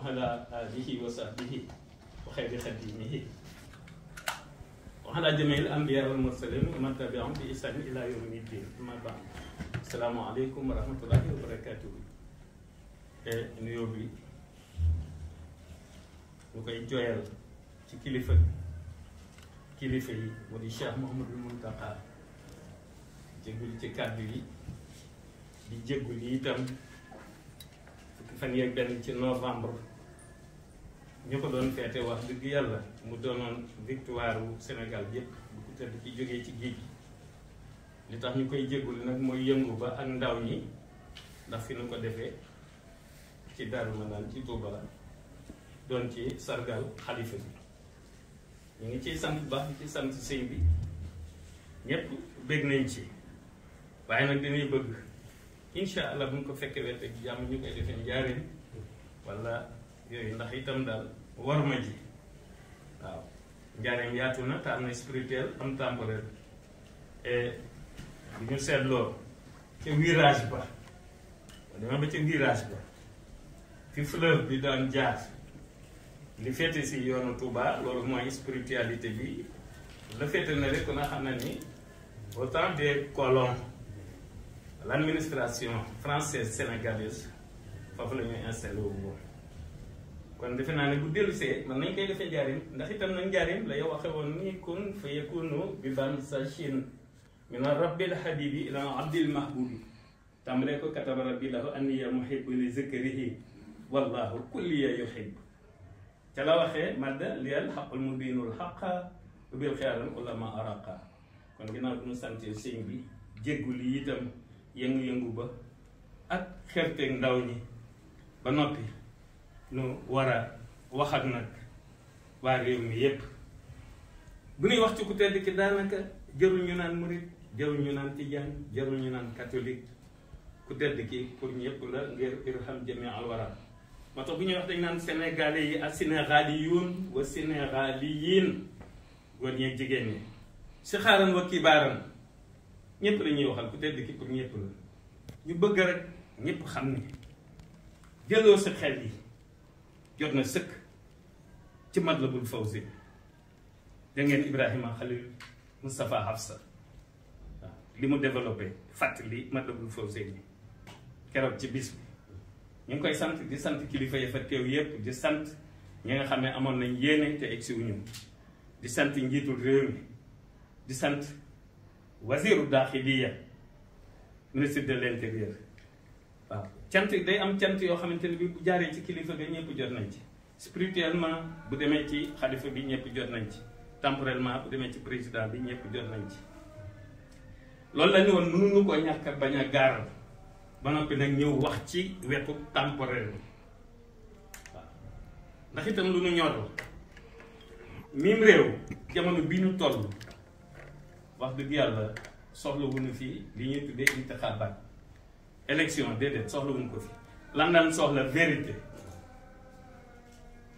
وعلى آله وصحبه وخير خديمه وعلى جميع الأنبياء والمرسلين ومن تبعهم بإحسان إلى يوم الدين. أما بعد السلام عليكم ورحمة الله وبركاته. nuyoo bi ñu koy jooyal ci kilifa yi mu di Cheikh Mouhamadou Mountakha jéggul ci kàddu yi di jéggul yi itam fukki fan yeeg benn ci novembre ñu ko doon feete wax dëgg yàlla mu doonoon victoire wu Sénégal yépp bu ko tëdd ci jógee ci géej gi li tax ñu koy jéggul nag mooy yëngu ba ak ndaw ñi ndax fi nu ko defee ci Daaru Manaan ci Touba doon ci sargal xalifa bi ñu ngi ciy sant bu baax ci sant sëñ bi ñépp bëgg nañ ci waaye nag dañuy bëgg incha allah bu ñu ko fekkee wet ak jàmm ñu koy defee njaareem wala yooyu ndax itam daal war ma ji waaw njaareem yaatu na te am na spirituel am temporel et bu ñu seetloo ca virage ba dama ba ca virage ba fi fleuve bi daan jaar li féete si yoonu Touba loolu mooy spiritualité bi la féete na rek na xam na ni au temps des colons l'administration française sénégalaise foofu la ñuy installé wu woon kon defe naa ne bu dellusee man nañ koy defee njaarim ndax itam nag njaarim la yow waxe woon ni kun fa yakunu bi ban sa Chine min rabbil habibi ila abdil mahbubi tàmbalee ko kataba rabbi lahu anniya muhibbu li zikrihi wallahu kulliya yuhib ca la waxee madda liyal xaqul mubinul xaqa bil xiyaaran ulama araqa kon ginnaaw bi ñu sante sëñ bi jéggul yi itam yëngu-yëngu ba ak xerteeg ndaw ñi ba noppi nu war a wax ak nag waa réew mi yépp bu ñuy wax ci ku tedd ki daanaka jarul ñu naan murit jarul ñu naan tijaan jarul ñu naan catholique ku tedd ki pour ñëpp la ngir irham jami al wara moo tax bu ñuy wax dañ naan sénégalais yi ak sénégaliyuun wa sénégaliyin góor ñeeg jigéen ñi si xaaran wa kibaaran ñëpp la ñuy waxal ku tedd ki pour ñëpp la ñu bëgg rek ñëpp xam ni jëloo sa xel yi jot na sëkk ci Matlabul Fawzi da ngeen Ibrahima Khalil Moustapha Hafsa waaw li mu développé fàttali Matlabul Fawzi ni keroog ci bis bi ñu ngi koy sant di sant kilifa ya fa teew yépp di sant ñi nga xam ne amoon nañ yéene te egsi wuñu di sant njiitul réew mi di sant wasiru daaxiliya ministre de l'intérieur waaw cant day am cant yoo xamante ne bi bu jaaree ci kilifa bi ñëpp jot nañ ci spirituellement bu demee ci xalifa bi ñëpp jot nañ ci temporellement bu demee ci président bi ñëpp jot nañ ci loolu la ñu woon mënuñu ko ñàkk bañ a gaaral ba noppi nag ñëw wax ci wetu temporel waaw ndax itam lu ñu ñor mim réew jamono bi ñu toll wax dëgg yàlla soxla wuñu fii li ñuy tuddee intixaabaat élection déedéet soxla wuñu ko fi lan daan soxla vérité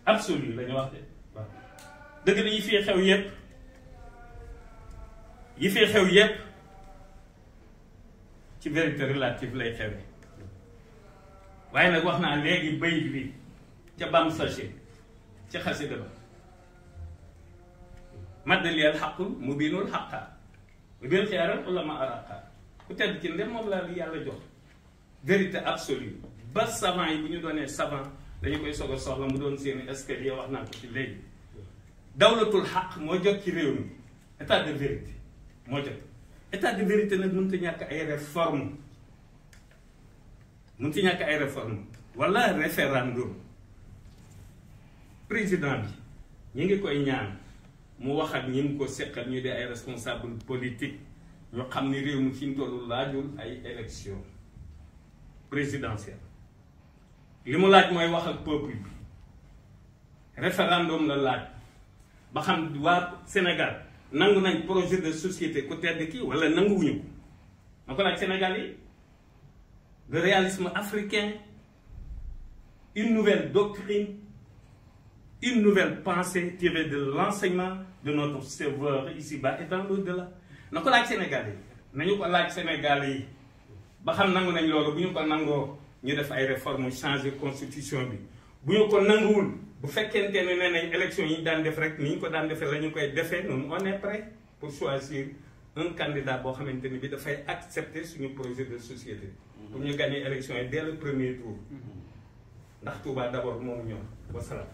absolue la ñu wax de waaw dëgg la yi fii xew yépp ci vérité relative lay xewe waaye nag wax naa léegi bayit bi ca bam sachet ca xasida ba maddaliyal xaqul mubinul xaqa bil xiyaaran ulama araqa ku tedd ci ndem moom laa li yàlla jox vérité absolue ba savant yi bu ñu doonee savant dañu koy soog a soxla mu doon seeni escalier wax naa ko ci léegi dawlatul xaq moo jot ci réew mi état de vérité moo jot état de vérité nag mënut a ñàkk ay réforme wala référendum président bi ñi ngi koy ñaan mu wax ak ñi mu ko seqal ñu dee ay responsable politique ñu xam ni réew mi fi ñu tollu laajul ay élection présidentielle li mu laaj mooy wax ak peuple bi référendum la laaj ba xam waa Sénégal nangu nañ projet de société ku tedd ki wala nanguwuñu ko ma ko laaj Sénégal yi le réalisme africain une nouvelle doctrine une nouvelle pensée tirée de l'enseignement de notre sauveur ici-bas et dans l'au-delà na ko laaj Sénégal yi nañu ko laaj Sénégal yi ba xam nangu nañ loolu bu ñu ko nangoo ñu def ay réformes changer constitution bi bu ñu ko nanguwul bu fekkente ne nee nañ élection yi ñu daan def rek ni ñu ko daan defee la ñu koy defee noonu on est prêt pour choisir un candidat boo xamante ni bi dafay accepter suñu projet de société. pour ñu gagner élection yi dès le premier tour. ndax Touba d'abord moomu ñoom wasalaam.